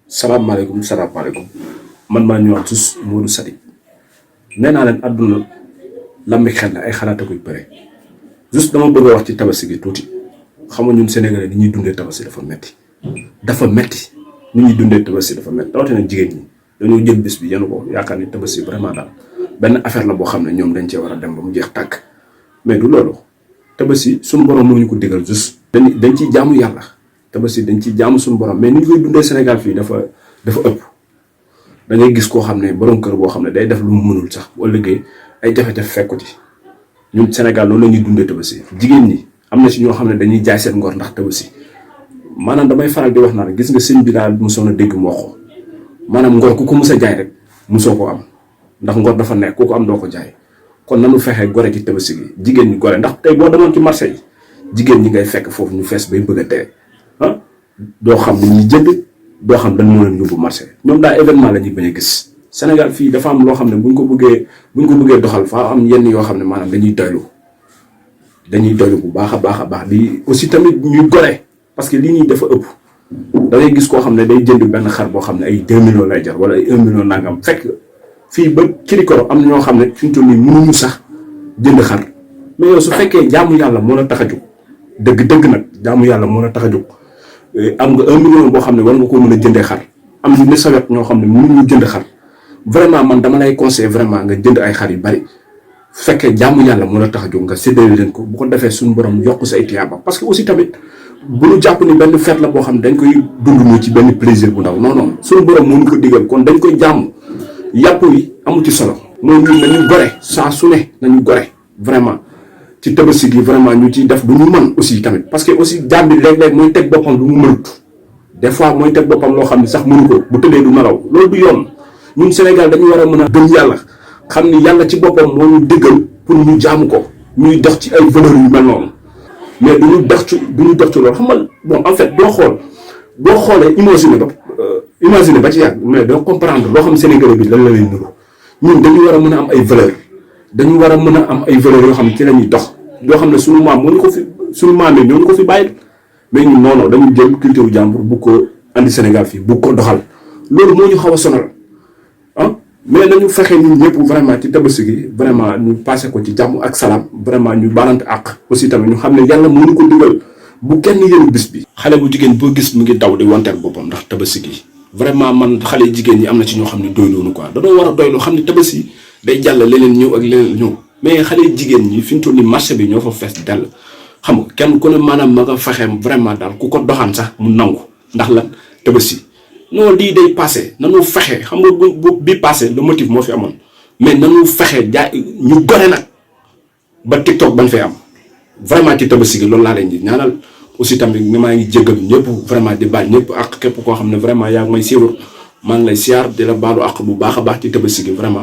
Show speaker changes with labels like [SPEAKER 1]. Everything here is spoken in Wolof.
[SPEAKER 1] salaamaaleykum man maa ñëwaat sus Modou Sadik nee naa leen àdduna lambi xel la ay xalaat koy bëre juste dama bëgg a wax ci tabaski gi tuuti xam nga ñun Sénégalais ni ñuy dundee tabaski dafa metti ni ñuy dundee tabaski dafa metti rawatina jigéen ñi dañoo jël bés bi yenu ko yaakaar ni tabaski vraiment daal benn affaire la boo xam ne ñoom dañ cee war a dem ba mu jeex tàkk mais du loolu tabaski suñu borom moo ñu ko digal juste dañ ciy jaamu yàlla tabaski dañ ciy jaamu suñu borom mais ni ñu koy dundee Sénégal fii dafa ëpp. da ngay gis koo xam ne borom kër boo xam ne day def lu mu mënul sax wala liggéey ay jafe-jafe fekku ci ñun Sénégal loolu la ñuy dundee tabaski jigéen ñi am na si ñoo xam ne dañuy jaay seen ngor ndax tabaski maanaam damay faral di wax naan gis nga sëñ bi daal mosoon a dégg moo ko maanaam ngor ku ko mës a jaay rek mosoo ko am ndax ngor dafa nekk ku ko am doo ko jaay kon nanu fexee gore ci tabaski gi jigéen ñi gore ndax tey boo demoon ci marché yi jigéen ñi ngay fekk foofu ñu fees bay bëgg a dee doo xam ni ñuy jënd doo xam dañ moo leen yóbbu marché ñoom daal événement la ñuy bañ a gis Sénégal fii dafa am loo xam ne buñ ko bëggee doxal faa am yenn yoo xam ne maanaam dañuy doylu bu baax a baax di aussi tamit ñuy gore parce que lii ñuy dafa ëpp da ngay gis koo xam ne day jënd benn xar boo xam ne ay 2 millions lay jar wala ay 1 million nangam fekk fii ba kirikoro am na ñoo xam ne fi ñu toll nii mënuñu sax jënd xar mais yow su fekkee jaamu yàlla moo la tax a jóg dëgg nag jaamu yàlla moo la tax a jóg am nga 1 million boo xam ne war nga koo mën a jëndee xar am ñu ne sa wet ñoo xam ne mënuñu jënd xar vraiment man dama lay conseiller vraiment nga jënd ay xar yu bari fekkee jaamu yàlla moo la tax a jóg nga séddale leen ko bu ko defee suñu borom yokk sa ay tiyaaba parce que aussi tamit bu ñu jàpp ni benn fête la boo xam ne dañ koy dund nii ci benn plaisir bu ndaw non suñu borom moo ñu ko digal kon dañ koy jaamu yàpp yi amu ci solo mooy ñun nañu gore saa su ne nañu gore vraiment ci tabaski gi vraiment ñu ciy def du ñu mën aussi tamit parce que aussi jaam bi léeg-léeg mooy teg boppam lu mu mënut des fois mooy teg boppam loo xam ne sax mënu ko bu tëddee du nelaw loolu du yoon ñun Sénégal dañu war a mën a gëm yàlla xam ni yàlla ci boppam moo ñu dëggal pour ñu jaamu ko ñuy dox ci ay valeurs yu mel noonu mais du ñu dox ci loolu xam nga bon en fait boo xoolee imaginer ba ci yàgg mais doo comprendre loo xam Sénégalais bi lan la lay nuru ñun dañu war a mën a am ay valeurs dañu war a mën a am ay valeurs yoo xam ne ci la ñuy dox yoo xam ne suñu maam moo ñu ko fi suñu maam yi ñoo ñu ko fi bàyyil mais ñun non dañu jël culture jàmbur bu ko andi Sénégal fii bu ko doxal loolu moo ñu xaw a sonal mais nañu fexe ñun ñëpp vraiment ci tabaski gi vraiment ñu passé ko ci jàmm ak salaam vraiment ñu balante ak aussi tamit ñu xam ne yàlla moo ñu ko digal bu kenn yëru bis bi. xale bu jigéen boo gis mu ngi daw di wanteer boppam ndax tabaski gi vraiment man xale jigéen ñi am na ci ñoo xam ne doyloonu quoi dañoo war a doyloo xam ne tabaski day jàll leneen ñëw ak leneen ñëw mais xale jigéen ñi fi ñu toll nii marché bi ñoo fa fees dell xam nga kenn ku ne maanaam ma nga fexe vraiment daal ku ko doxaan sax mu nangu ndax lan tabaski non lii day passé nanu fexe xam nga bu bi passé le motif moo fi amoon mais nanu fexe jaay ñu gore nag ba TikTok bañ fay am vraiment ci tabaski gi loolu laa leen di ñaanal aussi tamit maa ngi jéggal ñëpp vraiment di baal ñëpp ak képp koo xam ne vraiment yaa ngi may siiwal maa ngi lay siyaar di la baalu ak bu baax a baax ci tabaski gi vraiment